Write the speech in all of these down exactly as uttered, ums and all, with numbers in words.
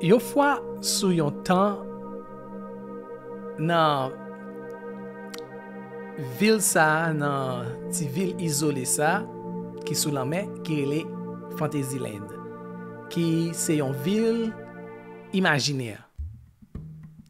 Yon fwa sou yon tan, nan vil sa a, nan ti vil izole sa a, ki sou lanmè, ki rele Fantasyland, ki se yon vil imajinè.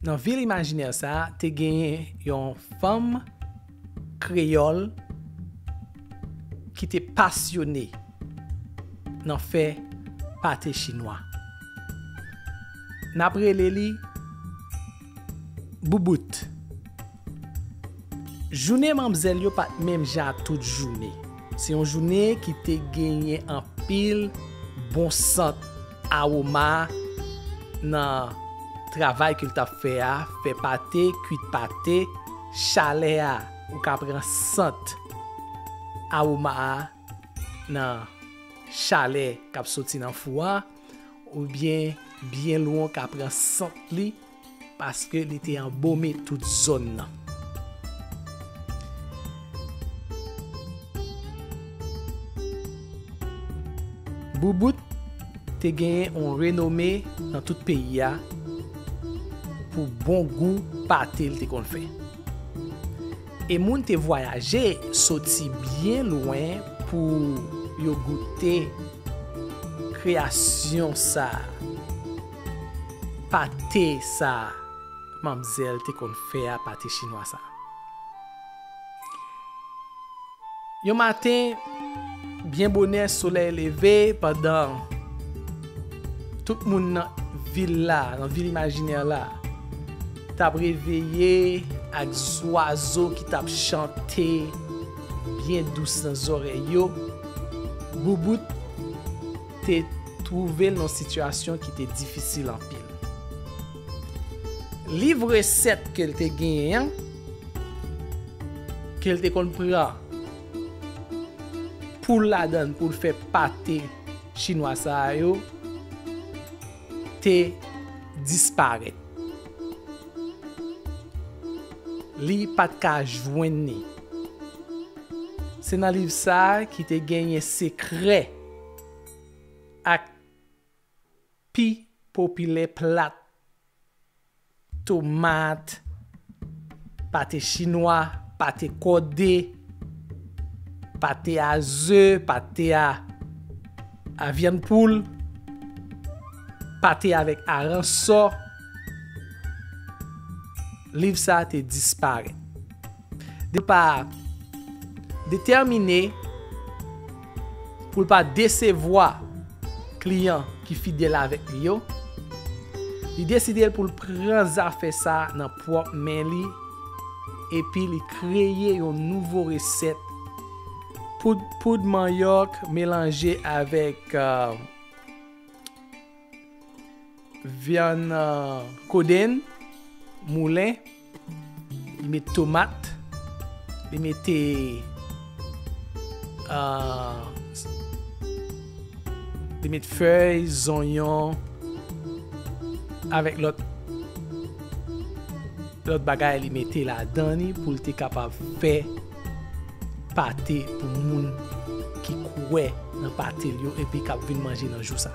Nan vil imajinè sa a, te genyen yon fanm kreyòl ki te pasyone nan fè pate chinwa. N ap rele li Boubout. Jounen manmzèl yo pa t menm jan ak tout jounen. Se yon jounen ki te genyen anpil bon sant awoma nan travay ke l t ap fè a, fè pate, kwit pate, chalè a, ou ka pran sant awoma a nan chalè k ap soti nan fou a, oubyen byen lwen w ka pran sant li, paske li te anbome tout zòn nan. Boubout te genyen yon renome nan tout peyi a pou bon gou pate l te konn fè. E moun te vwayaje soti byen lwen pou yo goute kreyasyon sa a, pate sa a manmzèl te konn fè a, pate chinwa sa a. Yon maten, byen bonè, solèy leve, pandan tout moun nan vil la, nan vil imajinè la, t ap reveye ak zwazo ki t ap chante byen dous nan zòrèy yo, Boubout te twouve l nan yon sitiyasyon ki te difisil anpil. Liv resèt ke l te genyen an, ke l te konn pran poul ladan l pou l fè pate chinwa sa a yo, te disparèt. Li pa t ka jwenn li. Se nan liv sa a ki te genyen sekrè ak pi popilè plat, tomat, pate chinwa, pate kòde, pate a ze, pate a, a vyann poul, pate avèk aransò. Liv sa a te disparèt. Li pa detèmine pou l pa desevwa kliyan ki fidèl avèk li yo, li deside pou l pran zafè sa a nan pwòp men li, epi li kreye yon nouvo resèt poud, poud manyòk melanje avèk, euh, vyann, euh, kodenn, moulen, li met tomat, li mete, euh, li met fèy, zonyon, avèk lòt, lòt bagay li mete ladan li pou l te kapab fè pate pou moun ki kwè nan pate l yo epi k ap vin manje nan jou sa.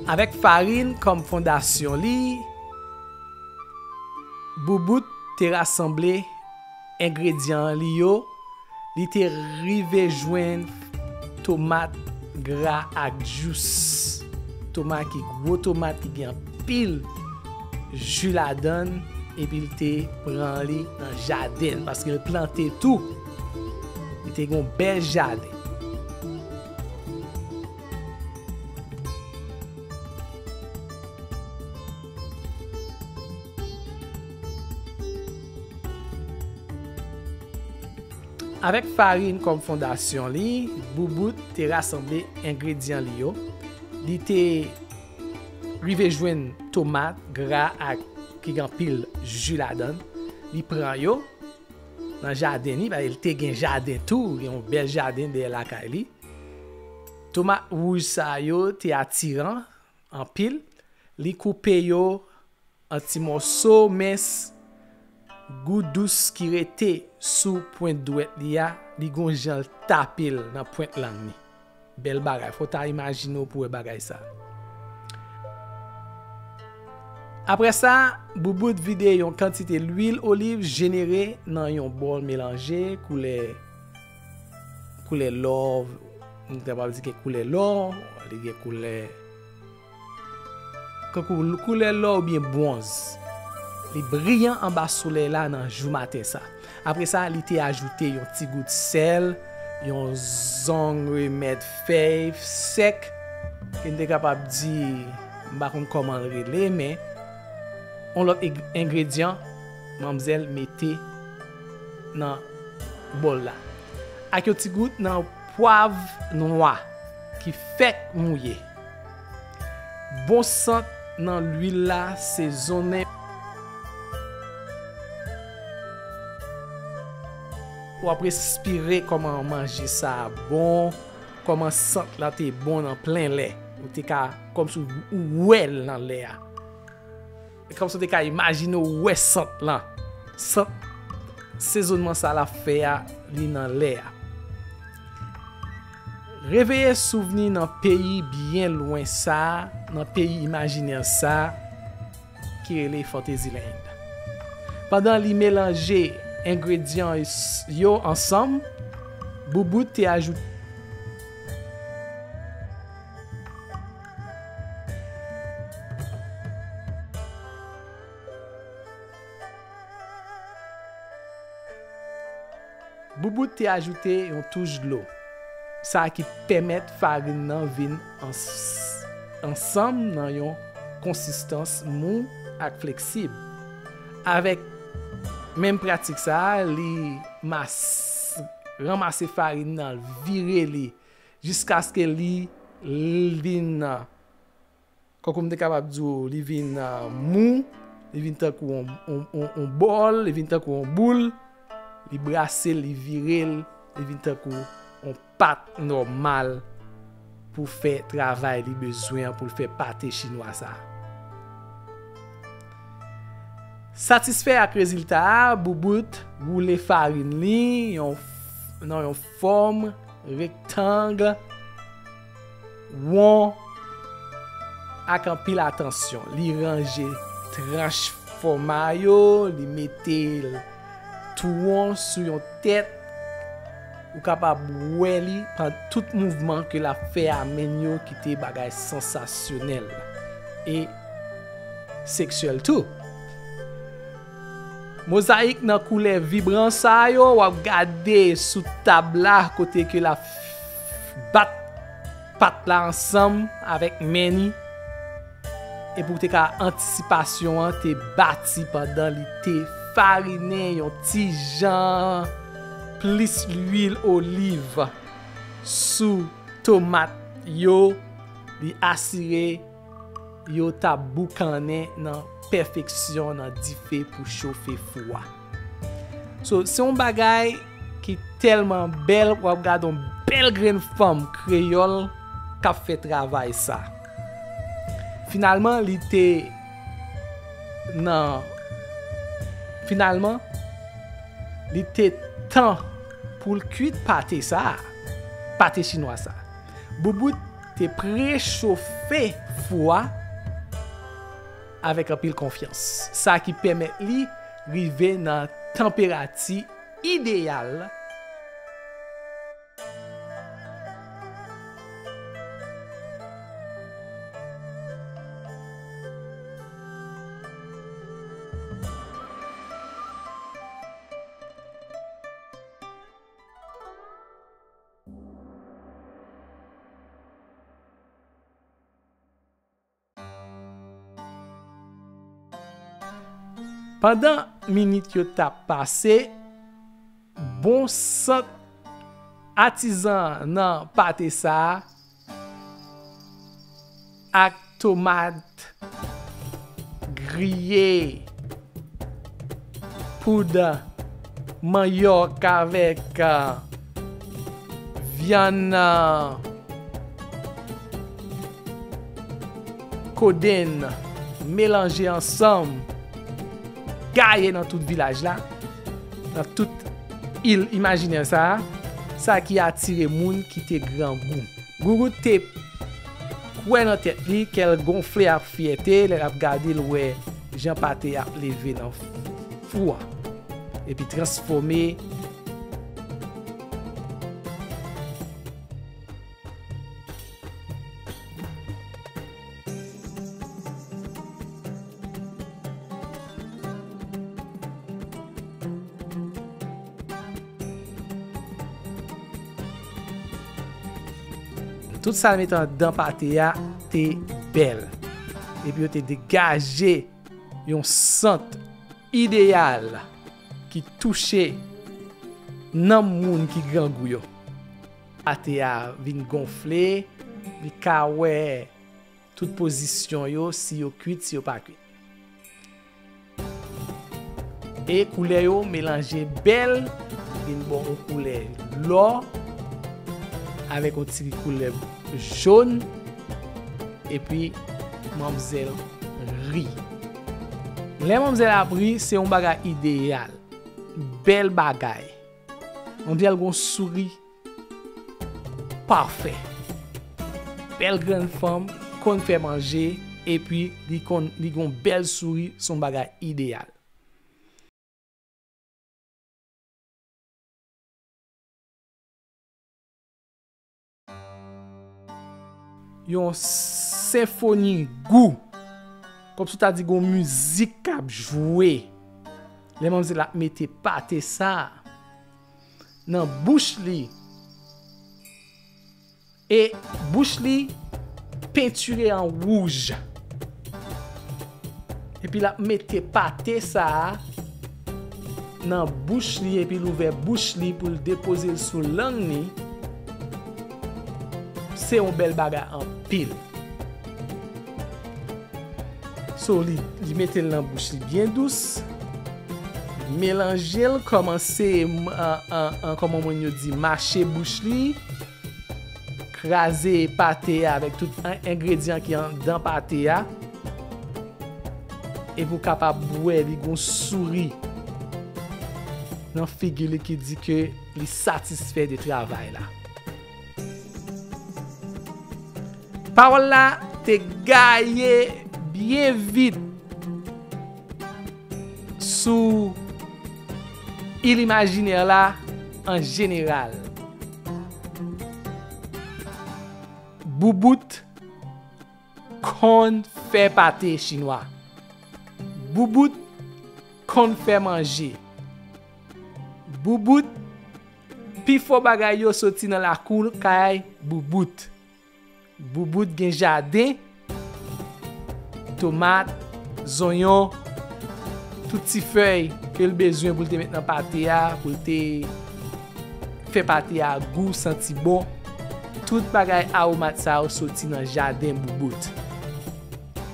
Avèk farin kòm fondasyon li, Boubout te rasanble engredyan li yo, li te rive jwenn tomat gra ak jous. Tomat ki gwo tomat ki gen anpil ji ladan l, epi l te pran li nan jaden l, paske l plante tou. Li te gen yon bèl jaden. Avèk farin kòm fondasyon li, Boubout te rasanble engredyan li yo. Li te rive jwenn tomat gra ak ki gen anpil ji ladan l. Li pran yo nan jaden li, paske li te gen jaden tou, gen yon bèl jaden dèyè lakay li. Tomat wouj sa yo te atiran anpil. Li koupe yo an ti mòso mens, gou dous ki rete sou pwent dwèt li a, li gon jan l tape l nan pwent lang li. Bèl bagay, fò w ta imajine w pou w wè bagay sa. Apre sa, Boubout vide yon kantite lwil oliv jenere nan yon bòl melanje koulè, koulè lò, nou ta pral di gen koulè lò, li gen koulè, kankou koulè lò oubyen bwonz. Li briyan anba solèy la nan jou maten sa. Apre sa, li te ajoute yon ti gout sèl, yon zong remèd fèy sèk, ke n te kapab di, m pa konn kòman l rele, men yon lòt eng-, engredyan manmzèl mete nan bòl la. Ak yon ti gout nan pwav nwa ki fèk mouye. Bon sant nan lwil la sezonnen. W ap respire kòman manje sa a bon, kòman sant la te bon nan plen lè. Ou te ka, kòmsi w wè l nan lè a. E kòmsi w te ka imajine w wè sant lan. Sant sezonnman sa l ap fè a, li nan lè a. Reveye souvni nan peyi byen lwen sa a, nan peyi imajinè sa a, ki rele Fantasyland. Pandan li melanje engredyan yo ansanm, Boubout te ajoute Boubout te ajoute yon touch dlo, sa ki pèmèt farin nan vin ans-, ansanm nan yon konsistans mou ak fleksib. Avèk menm pratik sa a, li mas-, ranmase farin nan, vire li, jiskaske li, li vin, kòm m te kapab di w, li vin, ah, mou, li vin tankou yon, yon, yon, yon bòl, li vin tankou yon boul, li brase l, li vire l, li vin tankou yon pat nòmal pou fè travay li bezwen an pou l fè pate chinwa sa a. Satisfè ak rezilta a, Boubout woule farin li yon f-, nan yon fòm rektang, won, ak anpil atansyon. Li ranje tranch fòma yo, li mete l tou won sou yon tèt. Ou kapab wè li pandan tout mouvman ke l ap fè a men l yo, ki te bagay sansasyonèl e seksyèl tou. Mozayik nan koulè vibran sa yo, w ap gade sou tab la kote ke l ap bat pat la ansanm avèk men li. Epi w te ka antisipasyon an te bati pandan li te farinen yon ti jan plis lwil oliv sou tomat yo, li asire yo t ap boukannen nan pèfeksyon nan dife pou chofe fou a. So, se yon bagay ki tèlman bèl, w ap gade yon bèl grenn fanm kreyòl k ap fè travay sa. Finalman, li te nan, finalman, li te tan pou l kwit pate sa a, pate chinwa sa a. Boubout te prechofe fou a avèk anpil konfyans, sa ki pèmèt li rive nan tanperati ideyal. Pandan minit yo t ap pase, bon sant atizan nan pate sa a ak tomat griye, poud manyòk avèk, ah, vyann, ah, kodenn melanje ansanm, gaye nan tout vilaj la, nan tout il imajinè sa a, sa ki atire moun ki te grangou. Gougout te kwè nan tèt li, kè l gonfle ak fyète lè l ap gade l wè jan pate a ap leve nan fou a, epi transfòme Tout sa l mete anndan pate a te bèl. Epi yo te degaje yon sant ideyal ki touche nanm moun ki grangou yo. Pate a vin gonfle, li ka wè tout pozisyon yo, si yo kwit, si yo pa kwit. E koulè yo melanje bèl, vin ba w yon koulè lò, avèk yon ti koulè jòn, epi manmzèl ri. Lè manmzèl ap ri, se yon bagay ideyal, bèl bagay. Manmzèl gon souri pafè. Bèl grenn fanm, konn fè manje, epi li konn, li gon bèl souri, se yon bagay ideyal. Yon senfoni gou. Kòmsi w ta di gon mizik k ap jwe. Lè manmzèl ap mete pate sa a nan bouch li. E bouch li pentire an wouj. Epi l ap mete pate sa a nan bouch li, epi l ouvè bouch li pou l depoze l sou lang li. Se yon bèl bagay anpil. So, li, li mete l nan bouch li byen dous. Melanje l, kòmanse, an, an, an, kòman moun yo di, mache bouch li. Kraze pate a avèk tout en-, engredyan ki anndan pate a. Epi w kapab wè li gon souri nan figi li ki di ke li satisfè de travay la. Pawòl la te gaye byen vit sou il imajinè la an jeneral. Boubout konn fè pate chinwa. Boubout konn fè manje. Boubout, pifò bagay yo soti nan lakou kay Boubout. Boubout gen jaden, tomat, zonyon, tout ti fèy ke l bezwen pou l te met nan pate a, pou l te fè pate a gou, santi bon. Tout bagay awomat sa yo soti nan jaden Boubout.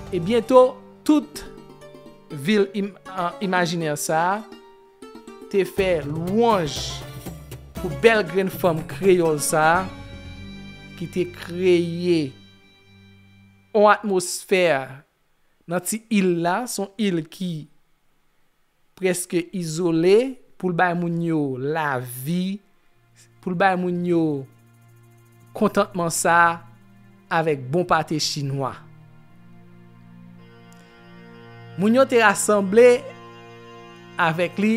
E byento, tout vil im-, an, imajinè sa a te fè lwanj pou bèl grenn fanm kreyòl sa a ki te kreye yon atmosfè nan ti il la, s on il ki prèske izole, pou l bay moun yo lavi, pou l bay moun yo kontantman sa a avèk bon pate chinwa. Moun yo te rasanble avèk li,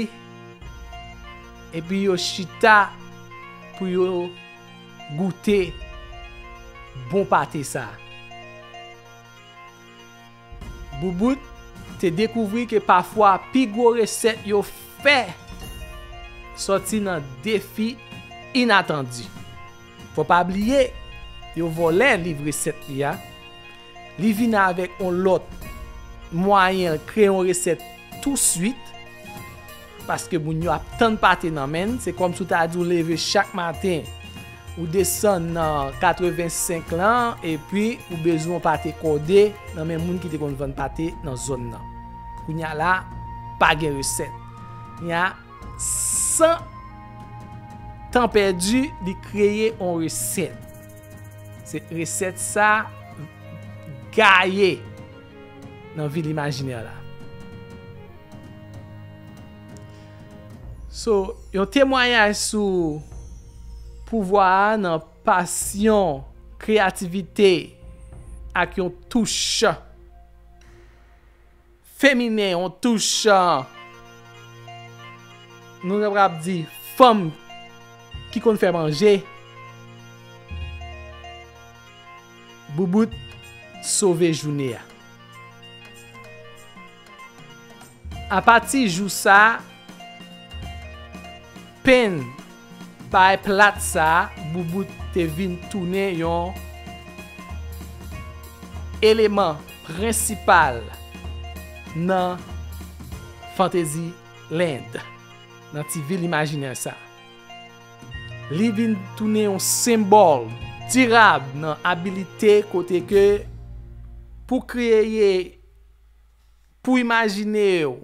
epi yo chita pou yo goute bon pate sa a. Boubout te dekouvri ke pafwa pi gwo resèt yo fè sòti nan defi inatandi. Fò pa bliye, yo vòlè liv resèt li a. Li vin avèk yon lòt mwayen, l kreye yon resèt touswit. Paske moun yo ap tann pate nan men l. Se kòmsi w ta di w leve chak maten, ou desann nan katrevensenk lan, epi ou bezwen yon pate kòde nan men moun ki te konn vann pate nan zòn nan. Kounye a la, pa gen resèt. Kounye a, san tan pèdi, li kreye yon resèt. Se resèt sa gaye nan vil imajinè la. So, yon temwayaj sou pouvwa a nan pasyon, kreyativite ak yon touch feminen, yon touch, nou kapab di fanm ki konn fè manje, Boubout sove jounen an. Apati jou sa, penn bay plat sa, Boubout te vin tounen yon eleman prensipal nan Fantasyland, nan ti vil imajinè sa. Li vin tounen yon senbòl dirab nan abilite kote ke pou kreye, pou imajine w,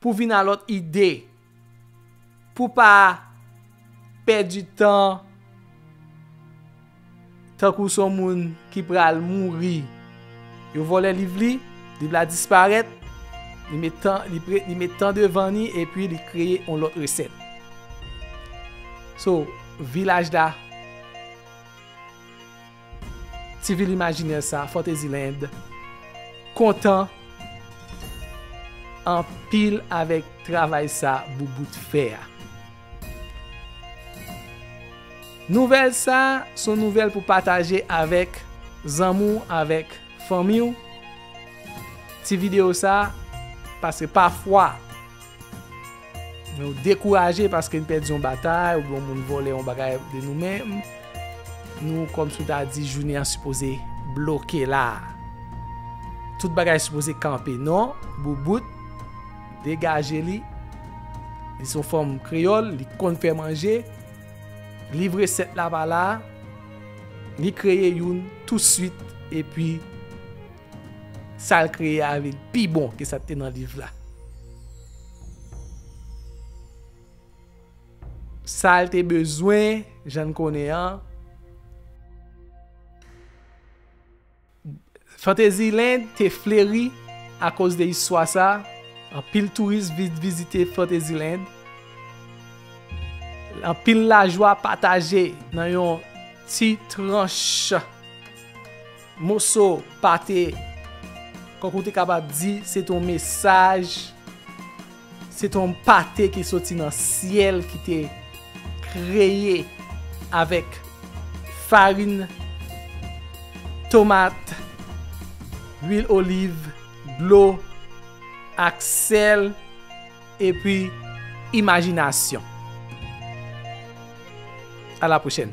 pou vin a lòt ide, pou pa pèdi tan tankou s on moun ki pral mouri. Yo vòlè liv li, liv la disparèt, li met tan, li, pre, li met tan devan li epi li kreye yon lòt resèt. So, vilaj la, ti vil imajinè sa, Fantasyland, kontan anpil avèk travay sa Boubout fè a. Nouvèl sa, s on nouvèl pou pataje avèk zanmi w, avèk fanmi w. Ti videyo sa, paske pafwa, nou dekouraje paske n pèdi yon batay, oubyen yon moun vòlè yon bagay de nou menm, nou kòmsi w ta di jounen an sipoze bloke la. Tout bagay sipoze kanpe. Non, Boubout degaje li. Li s on fanm kreyòl, li konn fè manje. Liv resèt la pa la. Li kreye youn touswit, epi sa l kreye a vin pi bon ke sa k te nan liv la. Sa l te bezwen, jan n konnen an, Fantasyland te fleri akoz de istwa sa. Anpil touris vin vizite Fantasyland. Anpil lajwa pataje nan yon ti tranch moso pate, kòk ou te kapab di se te yon mesaj, se te yon pate ki soti nan syèl ki te kreye avèk farin, tomat, lwil oliv, dlo, ak sèl, epi imajinasyon. A la pwochèn.